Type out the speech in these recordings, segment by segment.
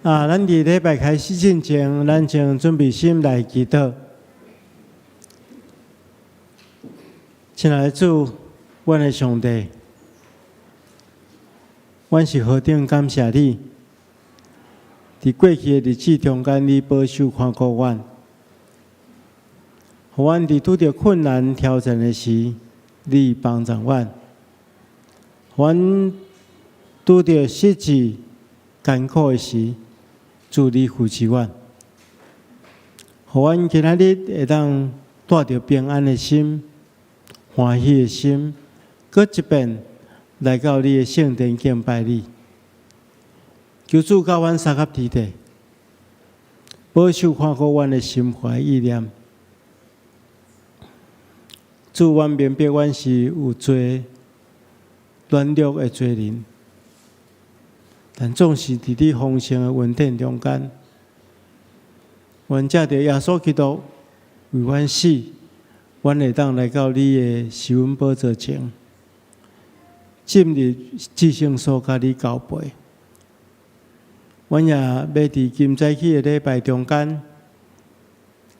啊，咱佇禮拜開始進前，咱先準備心來祈禱。親愛的主，阮的上帝，阮是何等感謝你！佇過去的日子中間，你保守看顧阮，予阮佇拄著困難挑戰的時，你幫助阮；予阮拄著失志艱苦的時，主你扶持阮，予阮今仔日會當帶著平安的心、歡喜的心，閣一遍來到你的聖殿敬拜你。求主佮阮相佮佇咧，保守看顧阮的心懷意念。主，阮明白阮是有罪、軟弱的罪人，但總是佇你豐盛的恩典中間，阮藉著耶穌基督為阮死，阮會當來到你的施恩寶座前，進入至聖所佮你交陪。阮也欲佇今早起的禮拜中間，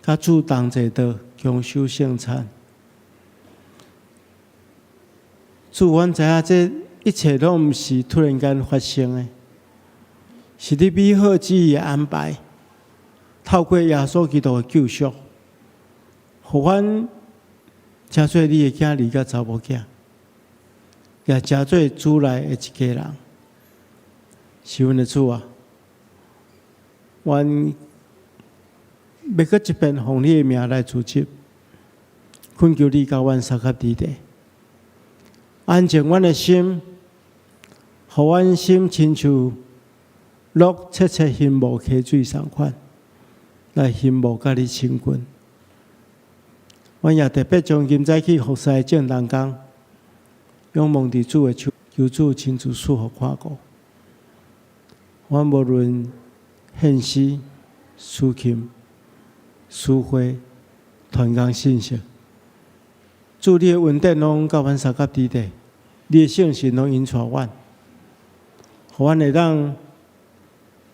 佮主同齊的共守聖餐。主，阮知影這一切攏毋是突然間發生的，是你美好旨意的安排，透過耶穌基督的救贖，予阮成做你的囝兒佮查某囝，也成做主內的一家人。是阮的主啊！阮欲閣一遍奉你的名來辭職，懇求你佮阮相佮佇咧，安靜阮的心，予阮心親像落切切興慕溪水仝款，來興慕佮你親近。阮也特別將今早起服侍的眾同工，仰望佇主的手，求主親自賜福看顧。阮無論獻詩、司琴、司會、傳講信息，主你的恩典攏佮阮相佮佇咧，你的聖神攏引帶阮，予阮會當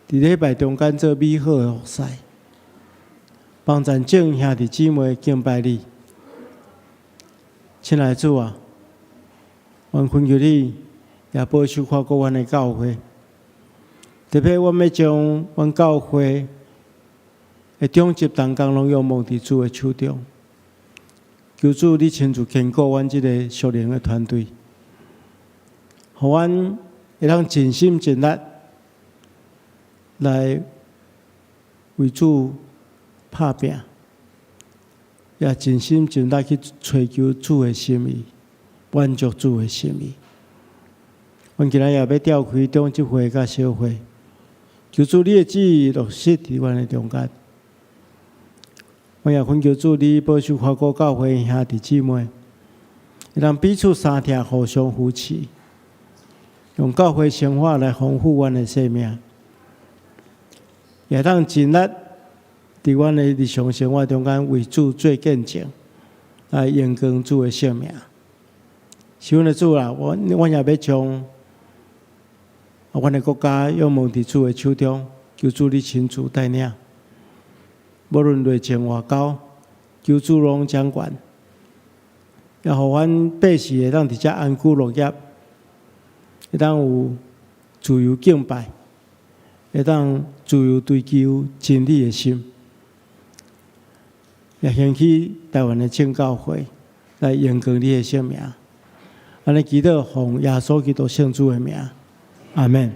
佇禮拜中間做美好的服侍，幫贊眾兄弟姊妹敬拜你。親愛的主啊，阮懇求你，也保守看顧阮的教會。特別阮欲將阮教會的長執同工攏仰望佇主的手中，求主你親自堅固阮這個屬靈的團隊，予阮會當盡心盡力來為主拍拚，也盡心盡力去追求主的心意，滿足主的心意。阮今仔也欲召開長執會佮小會，求主你的旨意落實佇阮的中間。阮也懇求主你保守看顧教會兄弟姊妹，會當彼此相疼，互相扶持，用教會生活來豐富阮的生命，也當盡力佇阮的日常生活中間為主做見證，來榮光主的聖名。是阮的主啊，阮也欲將阮的國家仰望佇主的手中，求主你親自帶領。無論內政外交，求主攏掌權，也予阮百姓會當佇遮安居樂業，會當有自由敬拜，會當自由追求真理的心，也興起台灣的正教會來榮光你的聖名。按呢祈禱，奉耶穌基督聖主的名，阿們。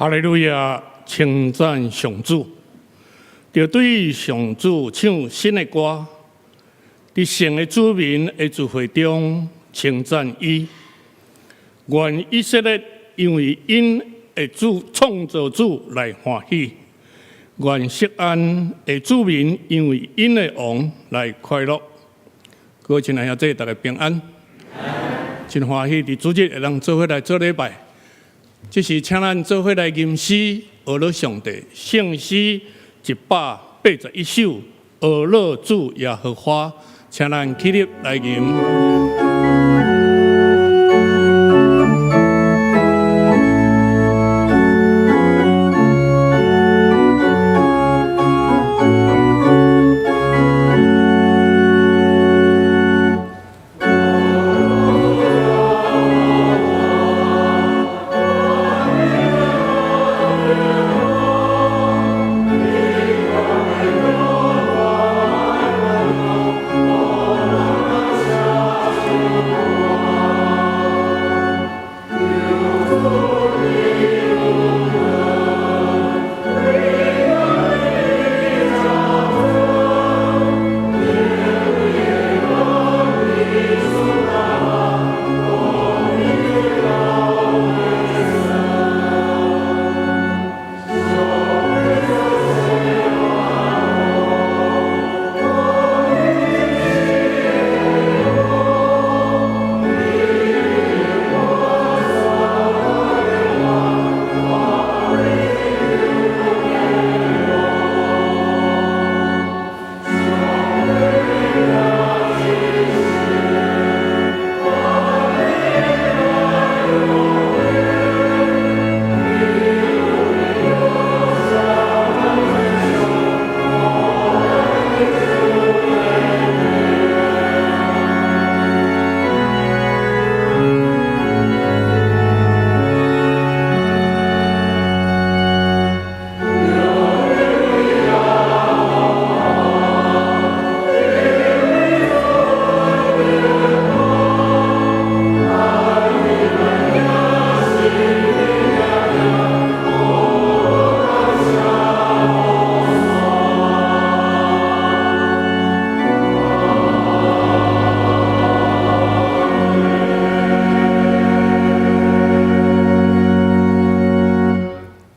哈利路亞，稱讚上主，著對上主唱新的歌，佇聖的子民的聚會中稱讚伊。願以色列因為𪜶的主創造主來歡喜，願錫安的子民因為𪜶的王來快樂。各位親愛兄弟，大家平安。真歡喜佇主日會當做伙來做禮拜。這時請咱做伙來吟詩，學樂上帝聖詩181首，學樂主耶和華，請咱起立來吟。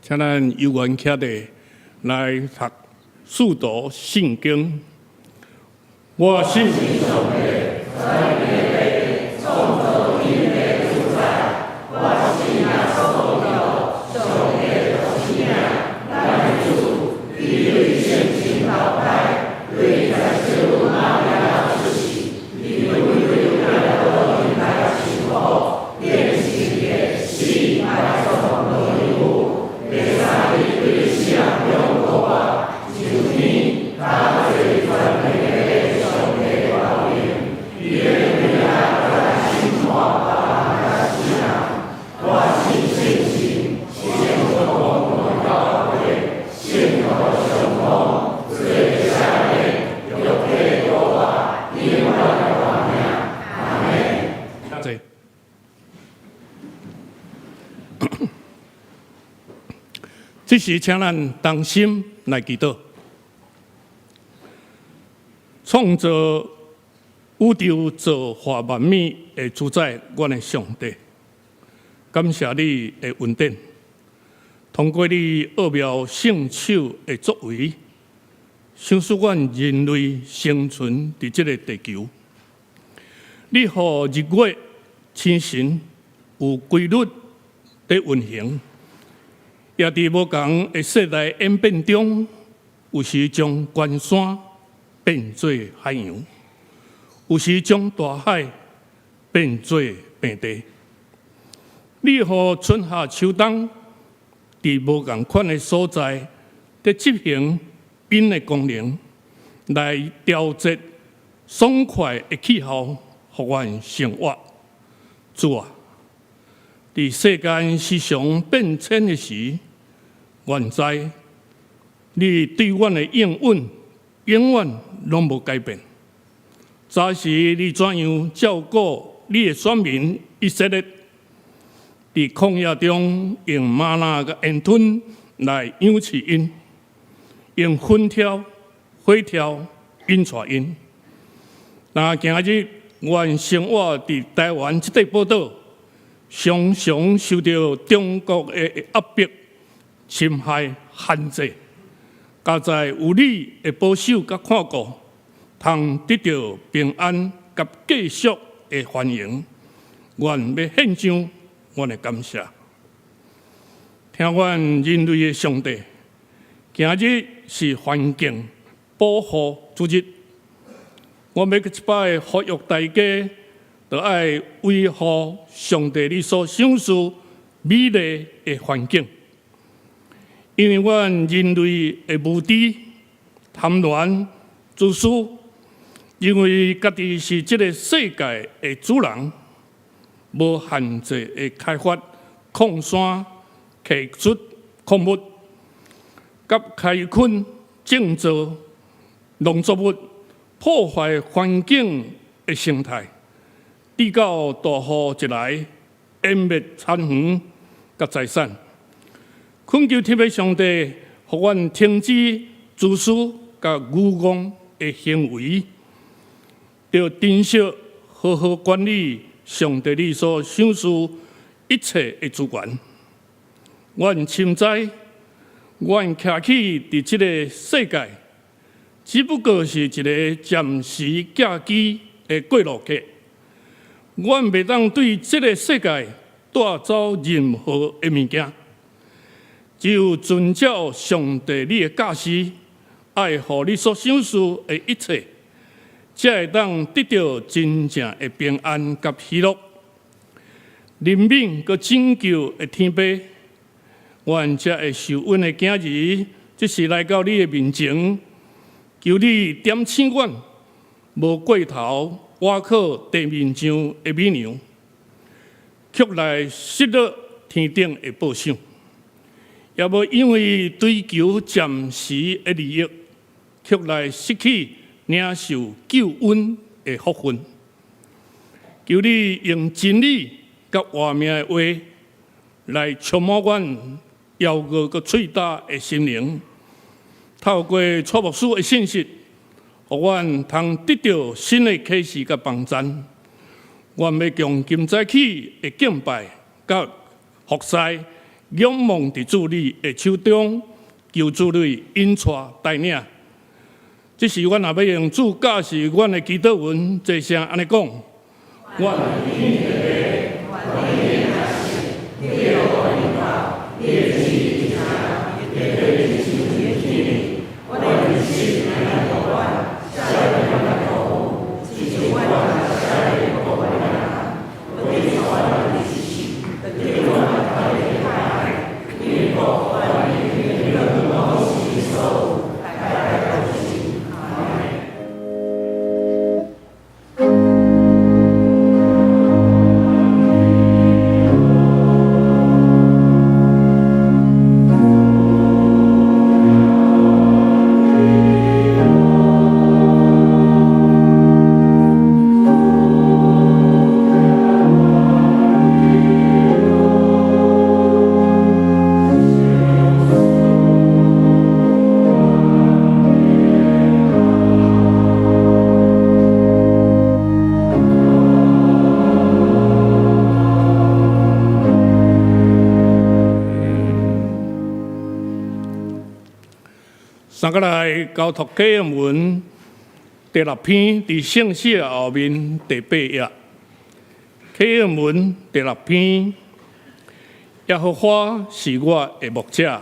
請咱有緣徛地來讀使徒信經。我信上帝，全地創造天地主宰。我信耶穌基督，上帝獨生子，咱的主，伊對聖神投胎，對十四瑪利亞出世，伊為彼拉多來受苦，釘十字架，死埋葬落地獄，第三日對死人中復活，上天，搭坐全能的上帝大位，伊會轉來審判活人佮死人。我信聖神，聖公會教會，聖徒相通，罪赦免，肉體復活，永遠的活命。阿們。請坐。這時，請咱同心來祈禱。創造宇宙造化萬物的主宰，阮的上帝，感謝你的恩典，通過你奧妙聖手的作為，賞賜阮人類生存佇這个地球。你予日月星辰有規律佇運行，也佇無仝的世代演變中，有時將關山變做海洋，有時將大海變做平地。你予春夏秋冬佇無仝款的所在，佇執行𪜶的功能，來調節爽快的氣候，予阮生活。主啊，佇世間時常變遷的時，阮知你對阮的應允永遠攏無改變。早時你怎樣照顧你的選民以色列，佇曠野中用嗎哪佮煙吞來養飼𪜶，用粉條、火條引帶𪜶。若今日阮生活佇台灣這塊寶島，常常受著中國的壓迫、侵害、限制，佳哉有你的保守佮看顧，通得著平安佮繼續的繁榮。阮欲獻上阮的感謝。聽阮人類的上帝，今日是環境保護主日，我欲閣一擺呼籲大家，著愛維護上帝你所賞賜美麗的環境，因為阮人類的無知、貪婪、自私，認為家己是這个世界的主人，無限制的開發礦山、提出礦物，佮開墾種植農作物，破壞環境的生態，直到大雨一來，淹沒田園佮財產。懇求天父上帝，予阮停止自私佮愚戇的行為，著珍惜好好管理上帝你所賞賜一切的資源。阮深知，阮徛起佇這个世界，只不過是一个暫時寄居的過路客。阮袂當對這个世界帶走任何的物件，只有遵照上帝你的教示，愛護你所賞賜的一切，才會當得著真正的平安佮喜樂。憐憫佮拯救的天父，阮遮會受阮的囝兒，這時來到你的面前，求你點醒阮，無過頭倚靠地面上的美娘，卻來失落天頂的報賞，也無因為追求暫時的利益，卻來失去領受救恩的福分。求你用真理佮活命的話來充滿阮枵餓佮喙焦的心靈，透過蔡牧師的信息，予阮通得著新的啟示佮幫贊。阮欲用今早起的敬拜佮服侍，仰望佇主你的手中，求主你引帶帶領。這時，阮也欲用主教示阮的祈禱文，齊聲按呢講：阮天父，你的名你的旨意阮的飲食予阮，赦免阮的錯誤，親像阮也赦免過阮的人。不帶阮入試探，拯救阮脫離歹的。因為國權柄攏是你所有，代代永世。阿們。三個來交託啟應文第六篇，佇聖詩後面第八頁。啟應文第六篇，耶和華是我的牧者，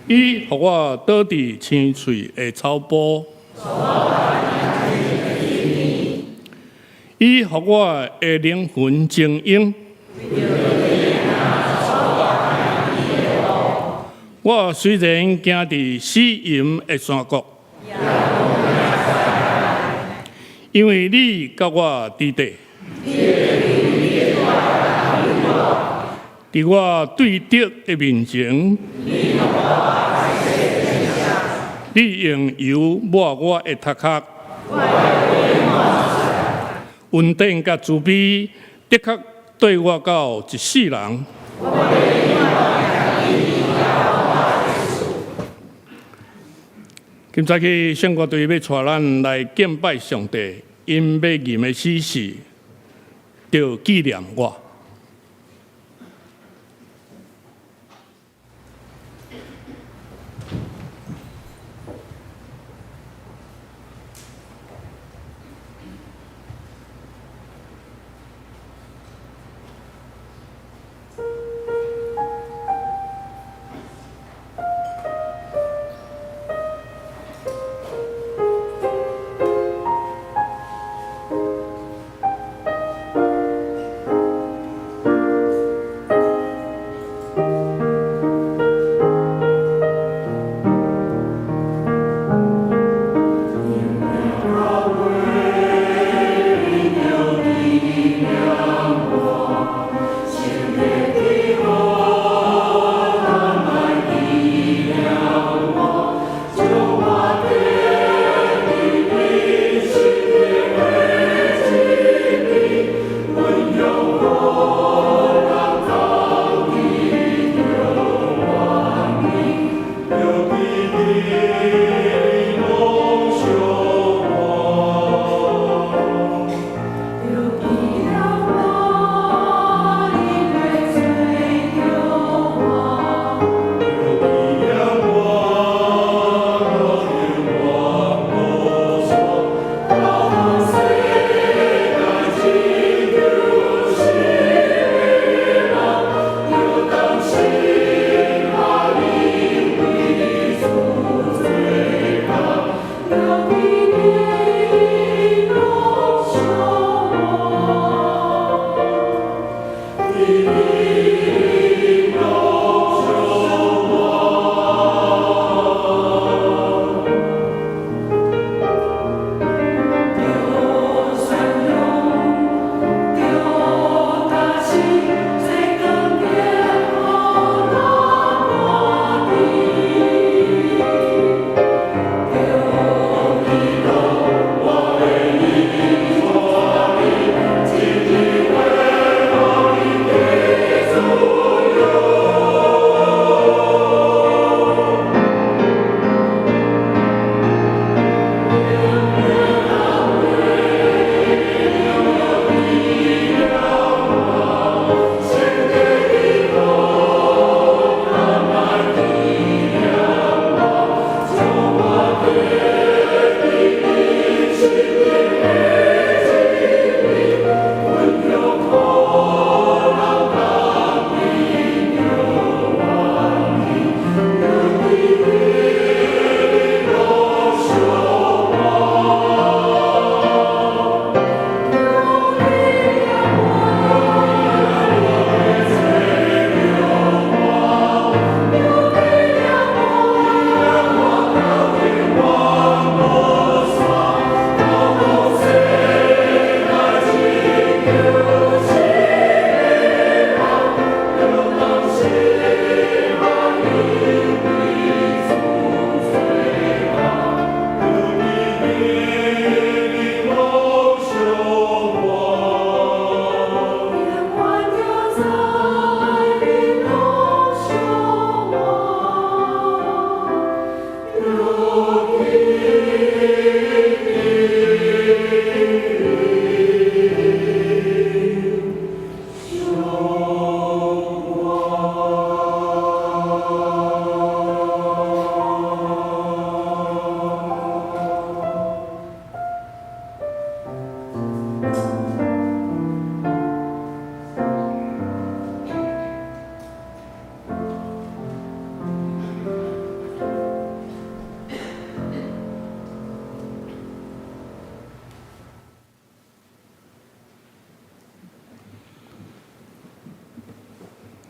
伊予我倒佇青翠的草埔，伊予我的靈魂晶瑩。我雖然行佇死蔭的山谷，因為你佮我佇佇，佇我對敵的面前，你用油抹我的頭殼，恩典佮慈悲，的確綴我到一世人。今早起聖歌隊欲帶咱來敬拜上帝，𪜶欲吟的詩是著紀念我。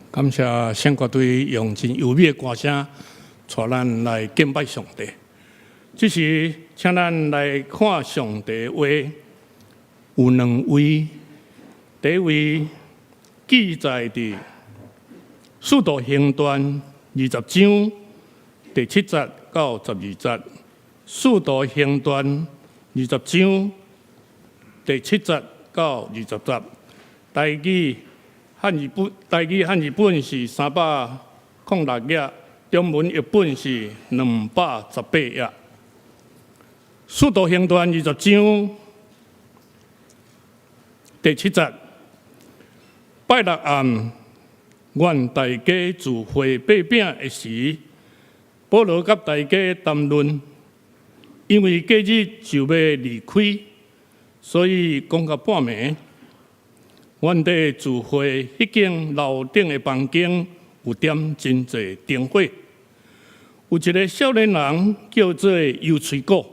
感謝聖歌隊用真優美的歌聲，帶咱來敬拜上帝。這時，請咱來看上帝話，有兩位，第一位記載佇使徒行傳20章第7節到12節，使徒行傳20章第7節到20節，台語。漢字本台語漢字本是306頁，中文譯本是218頁。使徒行傳20章第7節，拜六暗，阮大家聚會擘餅的時，保羅佮大家談論，因為隔日就欲離開，所以講到半暝。阮佇聚會彼間樓頂的房間有點真濟燈火，有一個少年人叫做猶推古，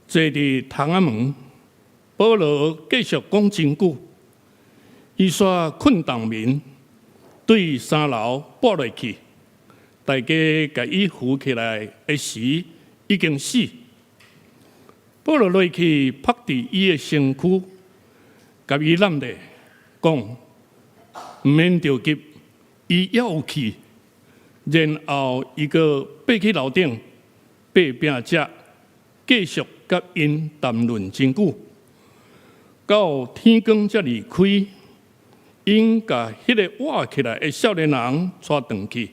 坐佇窗仔門。保羅繼續講真久，伊煞睏動眠，對三樓跋落去，大家共伊扶起來的時，已經死。保羅落去拍佇伊的身軀，共伊攬咧，講毋免著急，伊猶有氣。然後伊閣爬去樓頂，擘餅食，繼續佮𪜶談論真久，到天光才離開。𪜶共彼个活起來的少年人帶轉去，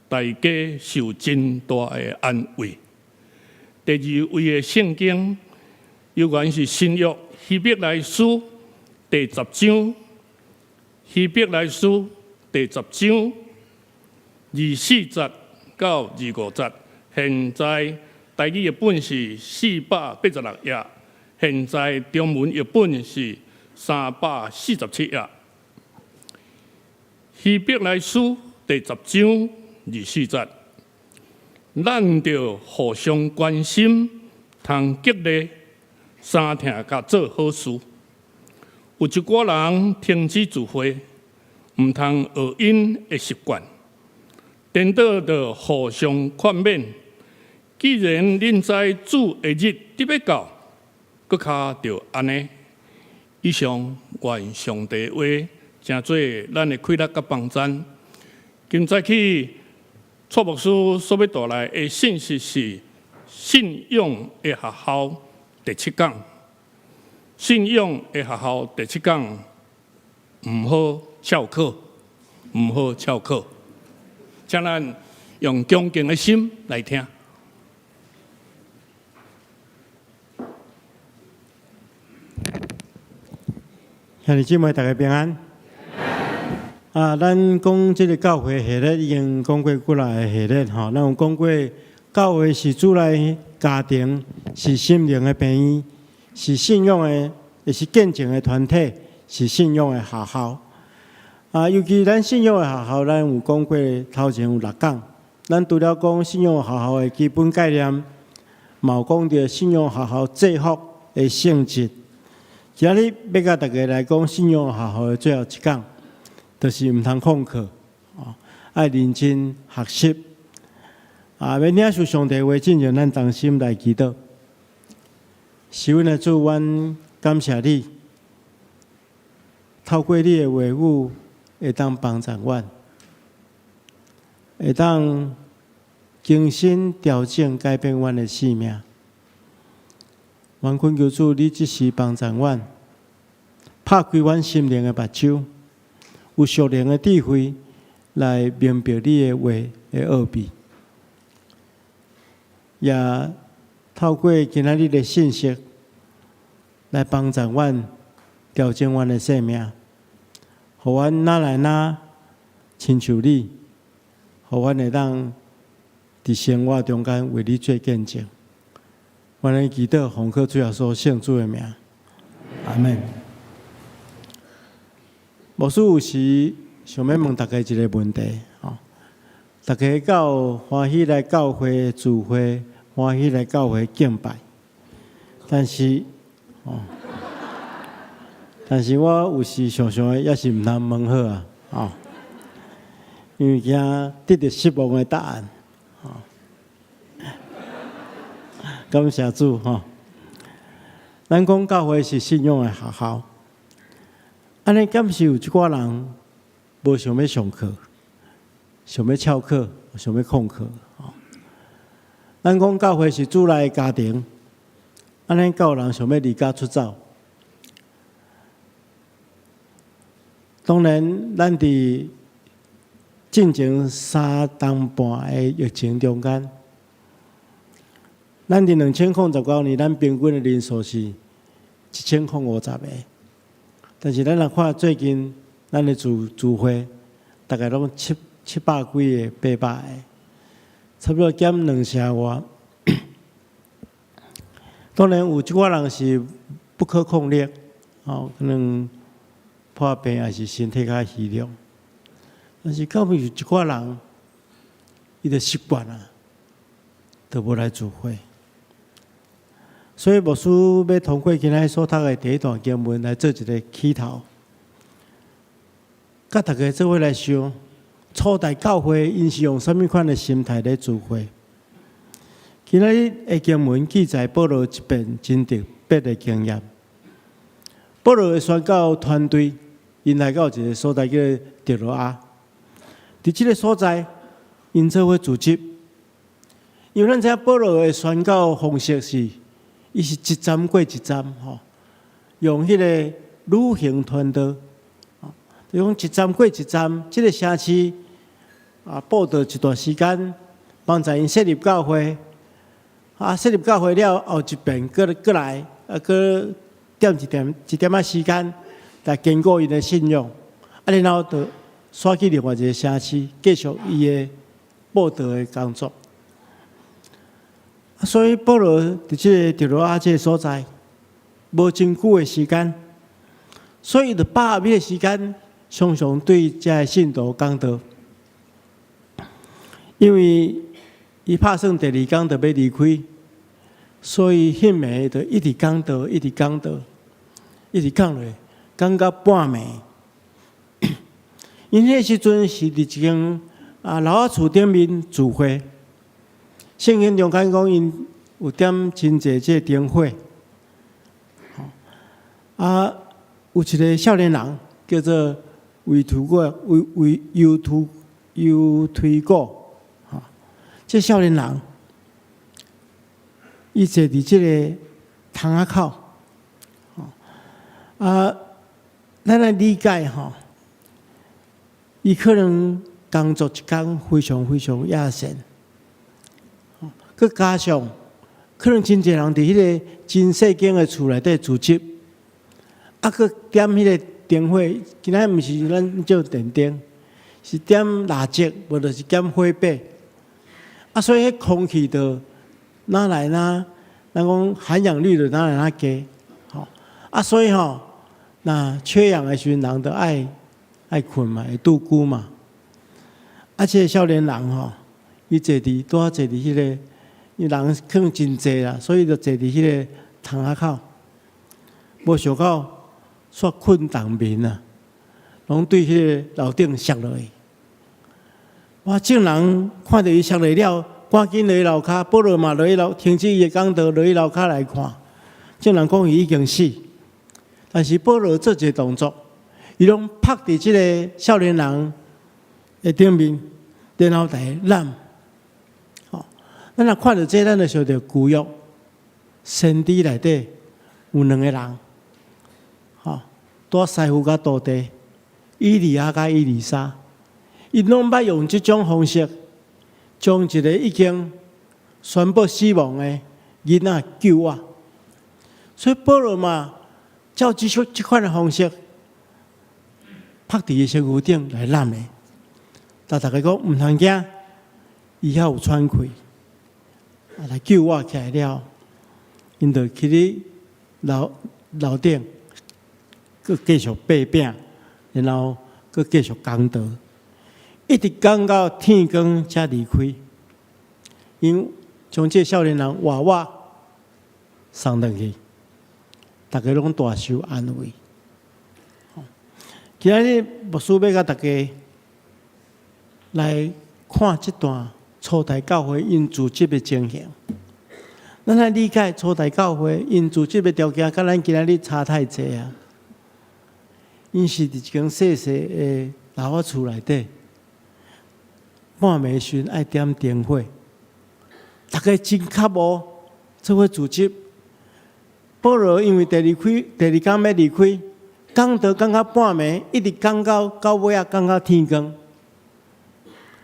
大家受真大的安慰。第二位的聖經，猶原是新約希伯來書第十章，希伯來書第十章24節到25節。現在台語譯本是486頁，現在中文譯本是347頁。希伯來書第十章24節，咱著互相關心，通激勵，相疼佮做好事。有一寡人停止聚會，毋通學𪜶的習慣，顛倒著互相勸勉。既然恁知主的日佇欲到，閣較著按呢。以上願上帝話，成做咱的氣力佮幫贊。今早起，蔡牧師所欲帶來的信息是信仰的學校第七講。信仰的學校第七講，毋好翹課，毋好翹課。請咱用恭敬的心來聽。兄弟姊妹，大家平安。啊，咱講這个教會系列已經講過幾若个系列吼，咱有講過教會是主內家庭，是心靈的病院，是信仰的，也是見證的團體，是信仰的學校。啊，尤其咱信仰的學校，咱有講過頭前有六講。咱除了講信仰學校的基本概念，嘛有講著信仰學校制服的性質。今日欲共大家來講信仰學校的最後一講，就是毋通曠課，哦，愛認真學習。啊，欲領受上帝話，進前咱同心來祈禱。是阮的主，阮感謝你，透過你的話語，會當幫助阮，會當更新、調整、改變阮的生命。阮懇求主，你這時幫助阮，拍開阮心靈的目睭，有屬靈的智慧來明白你的話的奧秘，也透過今仔日的信息來幫助阮調整阮的生命，予阮愈來愈親像你，予阮會當佇生活中間為你做見證。阮來祈禱，奉靠主耶穌聖主的名，阿們。牧師有時想欲問大家一个問題，吼，大家敢有歡喜來教會聚會，歡喜來教會敬拜，但是，哦，但是我有時想想的，猶是毋通問好啊，吼，因為驚得著失望的答案，吼。感謝主吼，咱講教會是信仰的學校，按呢敢是有一寡人無想欲上課，想欲翹課，想欲曠課吼。咱講教會是主內的家庭，按呢敢有人想欲離家出走？當然，咱佇進前3冬半的疫情中間，咱佇2019年，咱平均的人數是1050個。但是咱若看最近咱的聚會，大概攏700幾個、800個，差不多減兩成外。當然有一寡人是不可抗力，哦，可能破病抑是身體較虛弱。但是到尾有一寡人，伊就習慣啊，就無來聚會。所以牧師欲通過今仔所讀的第一段經文來做一個起頭，佮大家做伙來想，初代教會𪜶是用啥物款的心態咧聚會？今仔日的經文記載保羅一遍真特別的經驗。保羅的宣教團隊，𪜶來到一個所在叫做特羅亞。佇這个所在，𪜶做伙組織。因為咱知影保羅的宣教方式是，伊是一站過一站，吼，用彼個旅行傳道，就講一站過一站，這个城市啊，佈道一段時間，幫助𪜶設立教會。啊，設立教會了後一遍，閣閣來，啊，閣踮一點一點仔時間，來堅固𪜶的信仰。啊，然後就徙去另外一个城市，繼續伊的佈道的工作。所以保羅佇這个特羅亞這个所在，無真久的時間，所以伊就把握彼个時間，常常對遮的信徒講道。因為伊拍算第二工就欲離開，所以彼暝就一直講道，一直講道，一直講落，講到半暝。𪜶彼時陣是佇一間啊樓仔厝頂面聚會，聖經中間講𪜶有點真濟這個燈火。啊，有一个少年人叫做維圖過維維猶圖猶推古，吼，這少年人，伊坐佇這个窗仔口，啊，咱來理解吼，伊可能工作一工非常非常厭糞，閣加上可能真濟人佇彼个真細間的厝內底組織，啊，閣點彼个燈火，今仔毋是咱照電燈，是點蠟燭，無就是點火把，啊，所以彼空氣就哪來哪，咱講含氧率就哪來哪低，吼，啊，所以吼，若缺氧的時陣，人就愛睏嘛，會拄久嘛。啊，這个少年人吼，伊坐佇拄仔坐佇彼个，伊人可能真濟啦，所以就坐佇彼个窗仔口，無想到煞睏重眠啊，攏對彼个樓頂摔落去。哇！眾人看著伊摔落了，趕緊落去樓跤，保羅嘛落去樓，停止伊的講道，落去樓跤來看。眾人講伊已經死，但是保羅做一个動作，伊攏拍佇這个少年人的頂面，然後來攬。吼，咱若看著這，咱就想著舊約先知內底有兩个人，吼，帶師傅佮徒弟，以利亞佮以利沙，𪜶攏捌用這種方式，將一个已經宣布死亡的囡仔救活。所以保羅嘛，照這款的方式，拍佇伊身軀頂來攬的。但逐家講毋通驚，伊猶有喘氣，啊來救活起來了，𪜶就去咧樓頂，閣繼續擘餅，然後閣繼續講道，一直講到天光才離開。𪜶將這个少年人活活送轉去，逐家攏大受安慰。今仔日牧師欲共大家來看這段初代教會𪜶組織的情形。咱來理解初代教會𪜶組織的條件，佮咱今仔日差太濟啊！𪜶是佇一間細細的樓仔厝內底，半暝時愛點燈火，逐家真較無做伙組織。保羅因為第二工欲離開，講道講到半暝，一直講到尾仔，講到天光。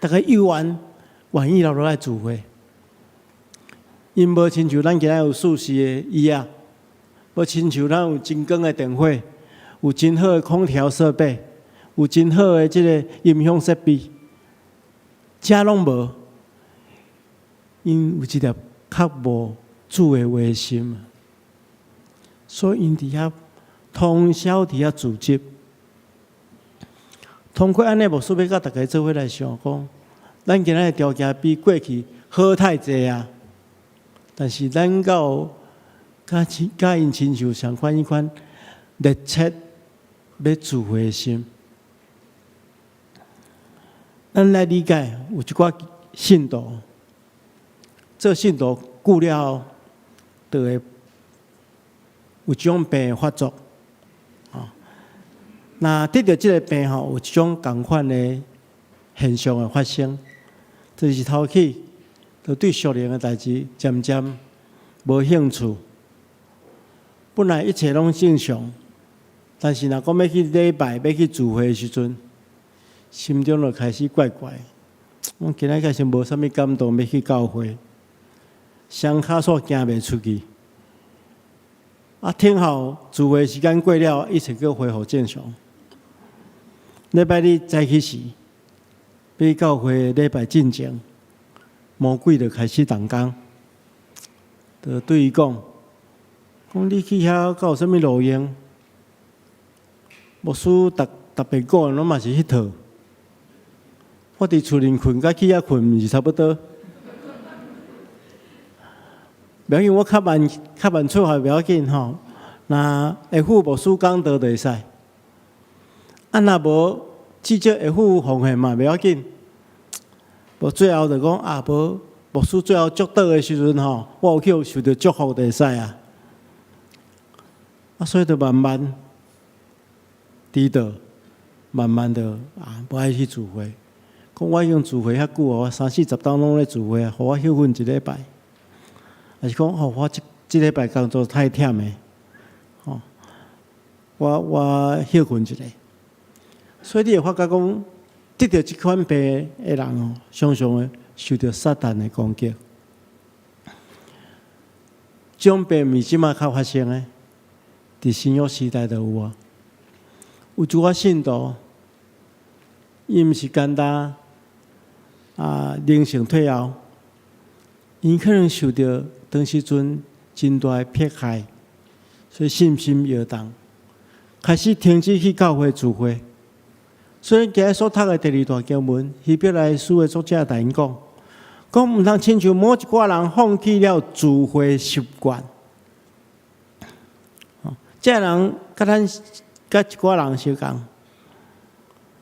逐家猶原願意留落來聚會。𪜶無親像咱今仔有舒適的椅仔，無親像咱有真光的電火，有真好的空調設備，有真好的這个音響設備，遮攏無。𪜶有一粒渴慕主的話心，所以𪜶佇遐通宵佇遐組織。通過按呢，牧師欲佮逐家做伙來想講，咱今仔的條件比過去好太濟啊！但是咱敢有佮𪜶親像仝款彼款熱切欲聚會的心？咱來理解，有一寡信徒做信徒久了後，就會有一種病發作。若得著這个病吼，有一種仝款的現象會發生，就是頭起就對屬靈的代誌漸漸無興趣。本來一切攏正常，但是若講欲去禮拜、欲去聚會的時陣，心中就開始怪怪。我今仔開始無啥物感動，欲去教會，雙跤煞行袂出去。啊，聽候聚會時間過了，一切閣恢復正常。禮拜日早起時，欲教會禮拜進前，魔鬼就開始動工，就對伊講：講你去遐敢有啥物路用？牧師逐逐遍講的攏嘛是彼套。我佇厝裡睏，佮去遐睏，毋是差不多。袂要緊，我較慢較慢出發袂要緊吼。若會赴牧師講道就會使。啊，若無至少會赴奉獻嘛，袂要緊。無最後就講啊，無牧師最後祝禱的時陣吼，我有去受著祝福就會使啊。啊，所以就慢慢遲到，慢慢的啊，無愛去聚會。講我已經聚會遐久哦，我三四十冬攏咧聚會啊，予我歇睏一禮拜。抑是講吼，我這這禮拜工作太忝的，吼，我歇睏一下。所以你會發覺講，得著這款病的人哦，常常會受著撒旦的攻擊。這種病毋是這馬較發生的，佇新約時代就有啊。有一寡信徒，伊毋是簡單啊，靈性退後，伊可能受著當時陣真大的迫害，所以信心搖動，開始停止去教會聚會。所以今日所讀的第二段經文，希伯來書的作者共𪜶講，講毋通親像某一寡人放棄了聚會習慣。這个人佮咱佮一寡人相仝，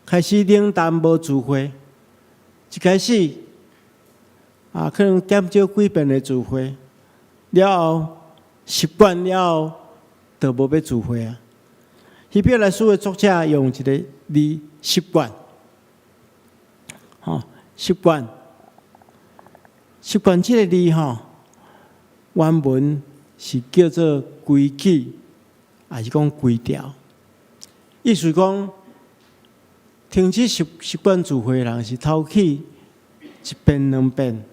開始冷淡無聚會，一開始啊，可能減少幾遍的聚會，了後習慣了後，就無欲聚會啊。希伯來書的作者用一个字習慣，吼，習慣，習慣這个字吼，原文是叫做規矩，抑是講規條？意思講，停止習慣聚會的人是頭起一遍兩遍，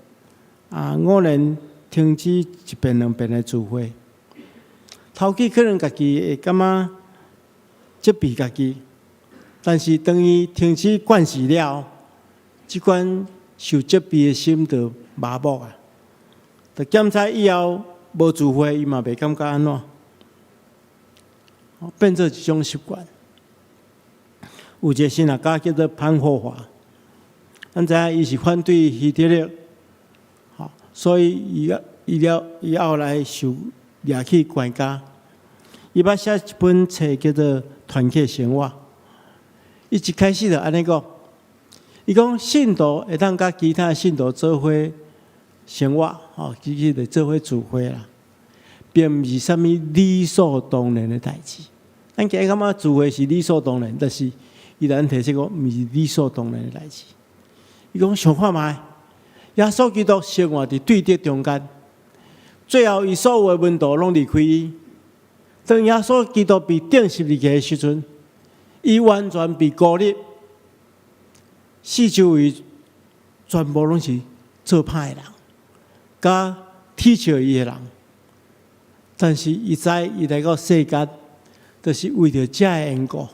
啊，偶然停止一遍兩遍的聚會，頭起可能家己會感覺責備家己，但是當伊停止慣勢了，這款受責備的心就麻木啊。就檢查以後無聚會，伊嘛袂感覺按怎，變做一種習慣。有一個神學家叫做潘霍華，咱知影伊是反對希特勒，所以伊後來受掠去關監。伊捌寫一本冊叫做《團契生活》。伊一開始就按呢講，伊講信徒會當佮其他信徒做伙生活，吼，其實就做伙聚會啦，並毋是啥物理所當然的代誌。咱今日感覺聚會是理所當然，但是伊來提醒講，毋是理所當然的代誌。伊講想看覓，耶穌基督生活佇對敵中間，最後伊所有的門徒攏離開伊，當耶穌基督被釘十字架的時陣，伊完全被孤立，四周圍全部攏是做歹的人，佮恥笑伊的人。但是伊知伊來到世間，就是為著這个緣故，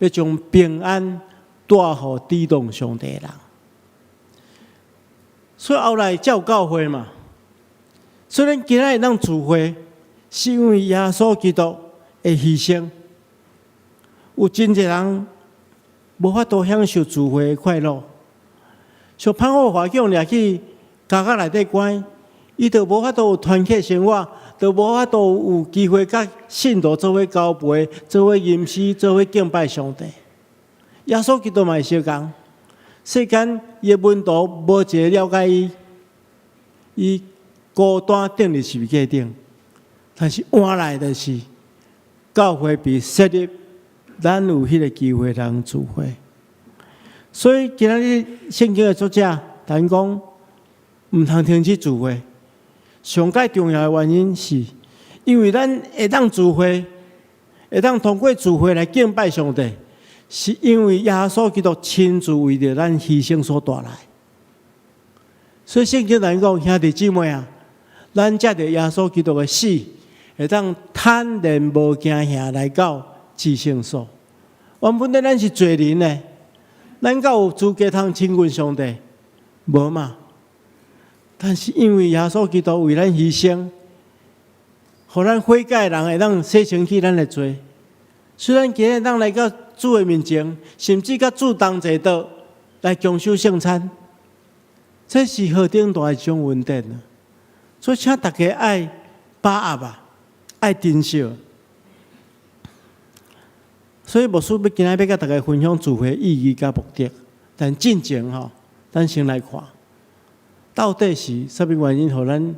欲將平安帶予抵擋上帝的人。所以後來才有教會嘛。所以咱今仔日會當聚會，是因為耶穌基督的犧牲。有真濟人無法度享受聚會的快樂，像潘霍華叫掠去監獄內底關，伊就無法度有團契生活，就無法度有機會佮信徒做伙交陪、做伙吟詩、做伙敬拜上帝。耶穌基督嘛是相仝，世間伊的門徒無一个了解伊，伊孤單釘佇十字架頂，但是換來的是教會被設立，咱有彼个機會通聚會。所以今仔日聖經的作者，咱講毋通停止聚會。上蓋重要的原因是，因為咱會當聚會，會當通過聚會來敬拜上帝，是因為耶穌基督親自為著咱犧牲所帶來。所以聖經來講，兄弟姊妹啊，咱藉著耶穌基督的死，會當坦然無驚嚇來到至聖所。原本咧咱是罪人呢，咱敢有資格通親近上帝？無嘛。但是因為耶穌基督為咱犧牲，予咱悔改的人會當洗清去咱的罪。雖然今日當來到主的面前，甚至佮主同坐桌來共守聖餐，這是何等大的一種恩典啊！所以請大家愛把握啊，愛珍惜。所以牧師欲今仔欲佮大家分享聚會意義佮目的，但進前吼，咱先來看，到底是啥物原因，予咱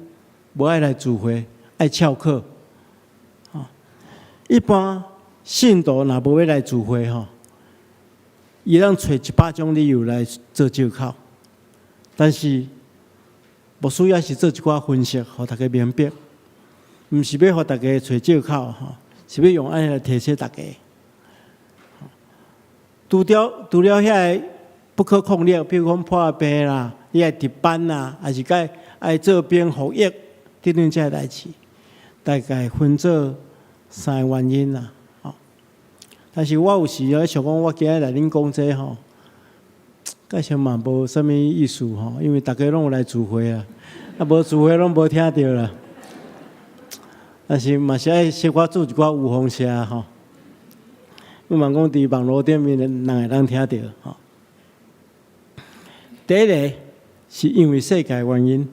無愛來聚會，愛翹課？一般信徒若無欲來聚會吼，伊會當揣一百種理由來做藉口。但是牧師也是做一寡分析，予大家明白，毋是欲予大家揣藉口吼，是欲用按呢來提醒大家。除了遐个不可抗力，比如講破病啦，你愛值班啦，抑是該愛做兵服役等等這个代誌，大概分做三个原因啦。吼，但是我有時咧想講，我今日來恁講這吼，蓋像嘛無啥物意思吼，因為大家攏有來聚會啊，啊無聚會攏無聽著啦。但是嘛是愛小可注一寡預防射吼。我嘛講佇網路頂面人會當聽著吼。第一个是因為世界原因，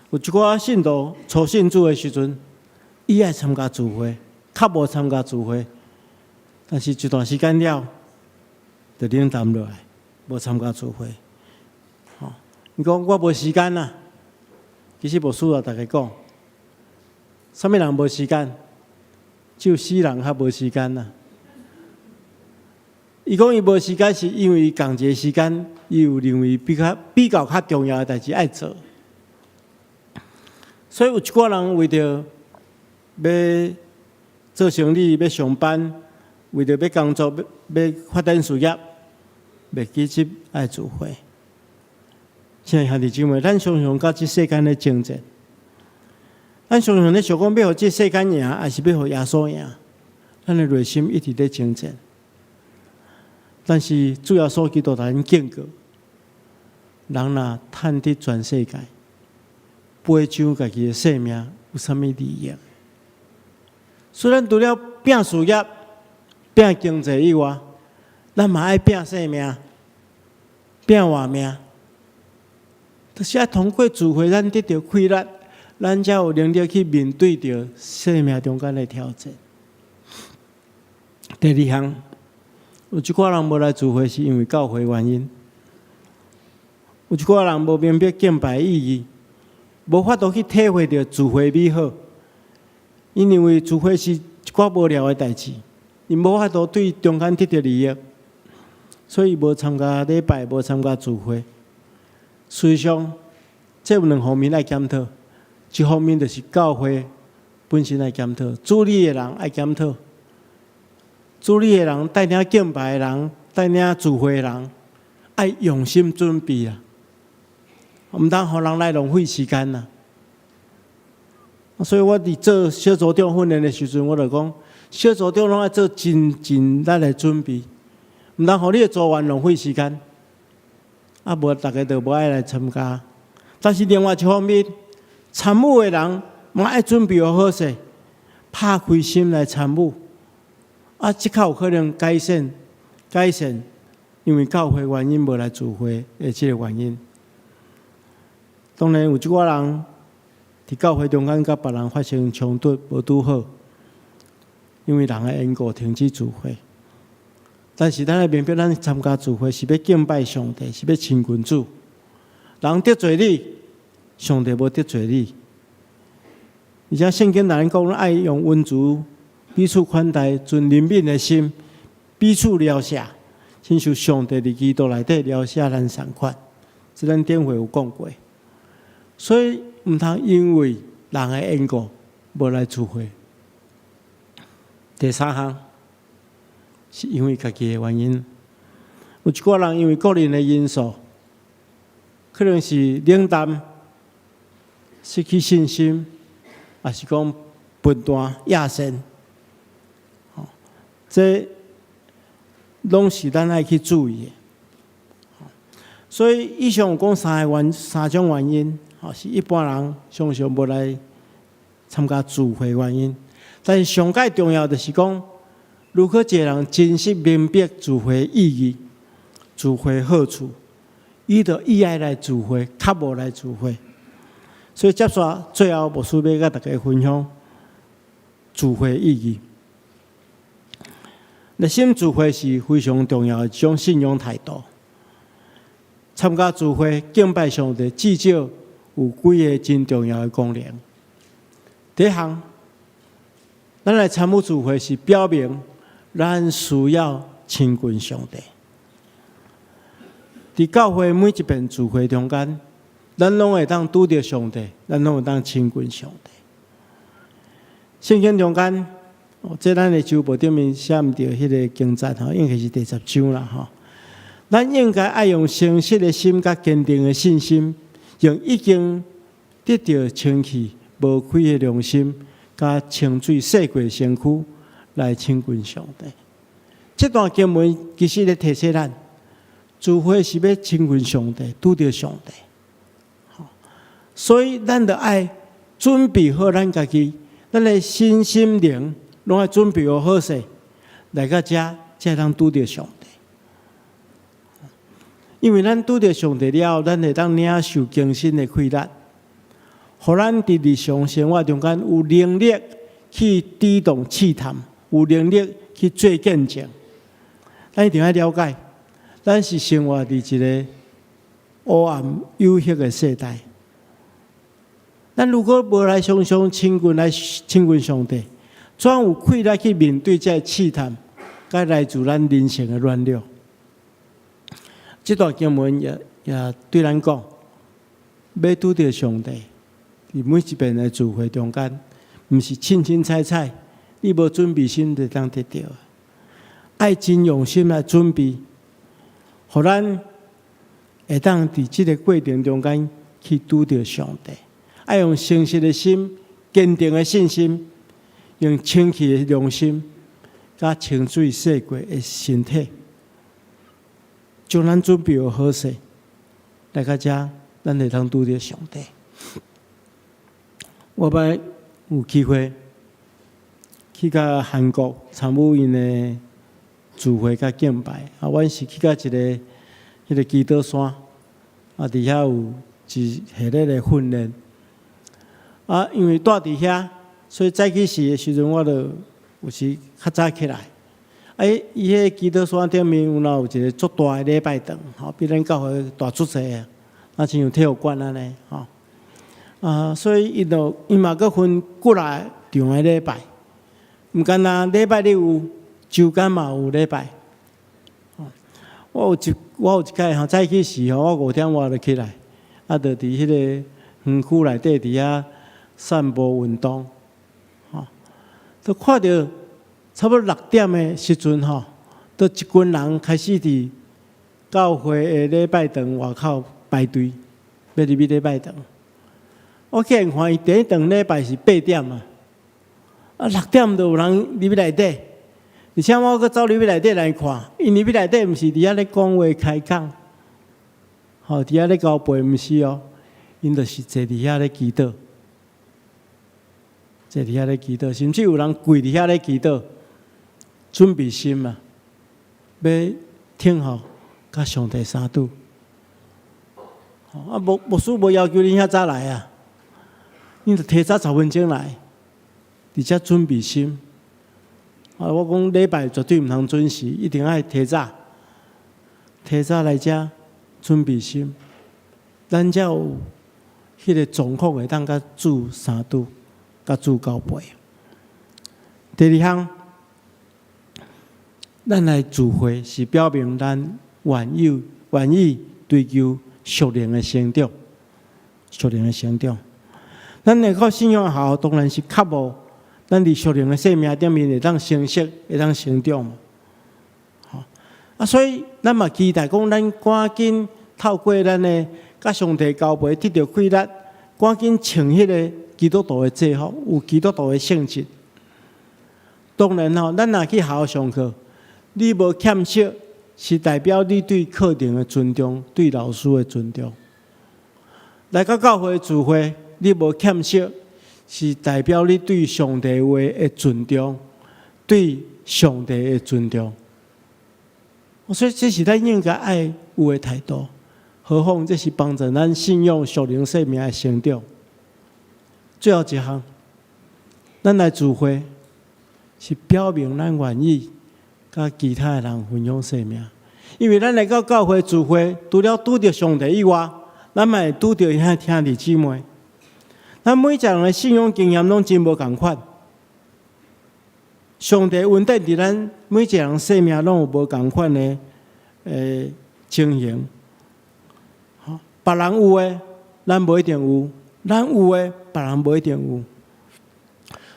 有一寡信徒初信主的時陣，伊愛參加聚會，較無參加聚會，但是一段時間了，就冷淡落來，無參加聚會。吼，伊講我無時間啊，其實無需要大家講，啥物人無時間？只有死人較無時間啦。伊講伊無時間，是因為仝一个時間，伊有認為比較較重要的代誌愛做。所以有一寡人為著欲做生意、欲上班，為著欲工作、欲發展事業，袂記得愛聚會。親愛兄弟姊妹，咱常常佮這世間咧爭戰。咱常常咧想講，欲予這世間贏，抑是欲予耶穌贏？咱的內心一直咧爭戰。但是主耶穌基督共咱警告：人若趁得全世界，賠上家己的性命，有啥物利益？雖然除了拼事業、拼經濟以外，咱嘛愛拼性命、拼活命。就是愛通過聚會，咱得著氣力，咱才有能力去面對著生命中間的挑戰。第二項，有一寡人無來聚會，是因為教會原因；有一寡人無明白敬拜意義，無法度去體會著聚會美好。𪜶認為聚會是一寡無聊的代誌，𪜶無法度對中間得著利益，所以無參加禮拜，無參加聚會。事實上，這有兩方面愛檢討。一方面就是教會本身愛檢討，主理的人愛檢討，主理的人帶領敬拜的人，帶領聚會的人，愛用心準備啊！毋通予人來浪費時間啊！所以我佇做小組長訓練的時陣，我就講，小組長攏愛做真盡力的準備，毋通予你的組員浪費時間。啊，無逐家就無愛來參加。但是另外一方面，參與的人嘛愛準備好勢，拍開心來參與。啊，這較有可能改善改善，因為教會原因無來聚會的這個原因。當然有一寡人佇教會中間佮別人發生衝突，無拄好，因為人的緣故停止聚會。但是咱愛明白，咱參加聚會是欲敬拜上帝，是欲親近主。人得罪你，上帝無得罪你。而且聖經內面講，愛用溫慈彼此款待，存憐憫的心，彼此饒赦，親像上帝佇基督內底饒赦咱仝款。這咱頂回有講過。所以毋通因為人的緣故無來聚會。第三項是因為家己的原因，有一寡人因為個人的因素，可能是冷淡、失去信心，抑是講笨惰、野心，這攏是咱愛去注意的。所以以上有講三個原三種原因，是一般人常常無來參加聚會原因。但是上蓋重要就是講，如果一個人真實明白聚會意義、聚會好處，伊就伊愛來聚會，較無來聚會。所以接續最後，牧師欲佮大家分享聚會意義。熱心聚會是非常重要的一種信仰態度。參加聚會敬拜上帝，至少有幾个真重要的功能。第一項，咱來參與聚會是表明咱需要親近上帝。佇教會每一遍聚會中間，咱攏會當拄著上帝，咱攏會當親近上帝。聖經中間，這咱的周報頂面寫毋著彼个經節吼，應該是第10章啦吼。咱應該愛用誠實的心、佮堅定的信心，用已經得著清氣、無虧的良心，佮清水洗過的身軀來親近上帝。這段經文其實咧提醒咱，聚會是欲親近上帝，拄著上帝。所以咱著愛準備好咱家己，咱的身心靈攏愛準備好好勢，來到遮才會當拄著上帝。因為咱拄著上帝了後，咱會當領受更新的氣力，予咱佇日常生活中間有能力去抵擋試探，有能力去做見證。咱一定愛了解，咱是生活佇一个黑暗誘惑的世代。咱如果無來常常親近來親近上帝，怎有氣力去面對這个試探，佮來自咱人性的軟弱？這段經文也也對咱講，欲拄著上帝，佇每一遍的聚會中間，毋是凊凊彩彩，你無準備心就會當得著。愛真用心來準備，予咱會當佇這个過程中間去拄著上帝。愛用誠實的心、堅定的信心，用清氣的良心，佮清水洗過的身體。將咱準備好勢，來到遮，咱會當拄著上帝。我捌有機會去到韓國參與𪜶的聚會佮敬拜。啊，阮是去到一个彼个基督山，啊，佇遐有一系列的訓練。啊，因為住佇遐，所以早起時的時陣，我就有時較早起來。啊，伊彼个基督山頂面有若有一个足大的禮拜堂，吼，比咱教會大足濟啊，啊，親像體育館按呢，吼。啊，所以伊就伊嘛閣分幾若場的禮拜，毋干焦禮拜日有，週間嘛有禮拜。我有一擺吼，早起時吼，我5點外就起來，啊，就佇彼个園區內底佇遐散步運動。就看著差不多六點的時陣吼，就一群人開始佇教會的禮拜堂外口排隊，欲入去禮拜堂。我去看伊第一堂禮拜是8點啊，啊六點就有人入去內底，而且我閣走入去內底來看，𪜶入去內底毋是佇遐咧講話開講，吼，佇遐咧交陪，毋是哦，𪜶就是坐佇遐咧祈禱，坐佇遐咧祈禱，甚至有人跪佇遐咧祈禱，準備心啊，欲聽候佮上帝相拄。啊，牧師無要求恁遐早來啊，恁就提早10分鐘來，佇遮準備心。啊，我講禮拜絕對毋通準時，一定愛提早，提早來遮準備心，咱才有彼個狀況會當佮主相拄，佮主交陪。第二項，咱來聚會是表明咱願意追求屬靈的成長，屬靈的成長。咱會靠信仰學校，當然是渴慕咱佇屬靈的生命頂面會當成熟，會當成長嘛。吼啊，所以咱嘛期待講，咱趕緊透過咱的佮上帝交陪，得著快樂，趕緊穿彼个基督徒的制服，有基督徒的性質。當然吼，咱若去學校上課，你無欠席，是代表你對課程的尊重，對老師的尊重。來到教會聚會，你無欠席，是代表你對上帝話的尊重，對上帝的尊重。所以這是咱應該愛有的態度。何況這是幫助咱信仰屬靈生命的成長。最後一項，咱來聚會是表明咱願意佮其他的人分享生命，因為咱來到教會聚會，除了拄著上帝以外，咱嘛會拄著遐兄弟姊妹。咱每一個人的信仰經驗攏真無仝款，上帝恩典佇咱每一個人生命攏有無仝款的情形。別人有的，咱無一定有；咱有的，別人無一定有。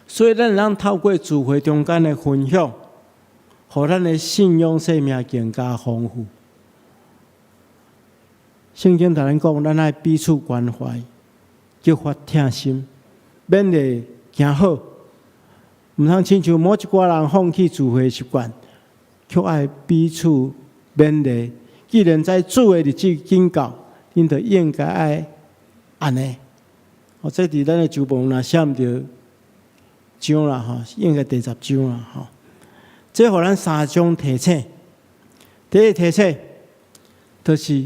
所以，咱會當透過聚會中間的分享，予咱的信仰生命更加豐富。聖經共咱講，咱愛彼此關懷，激發疼心，勉勵行好。毋通親像某一寡人放棄聚會習慣，卻愛彼此勉勵。既然知主的日子緊到，恁就應該愛按呢。哦，這佇咱的周報若寫毋著章啦吼，應該第10章啦吼。這予咱三種提醒。第一個提醒，就是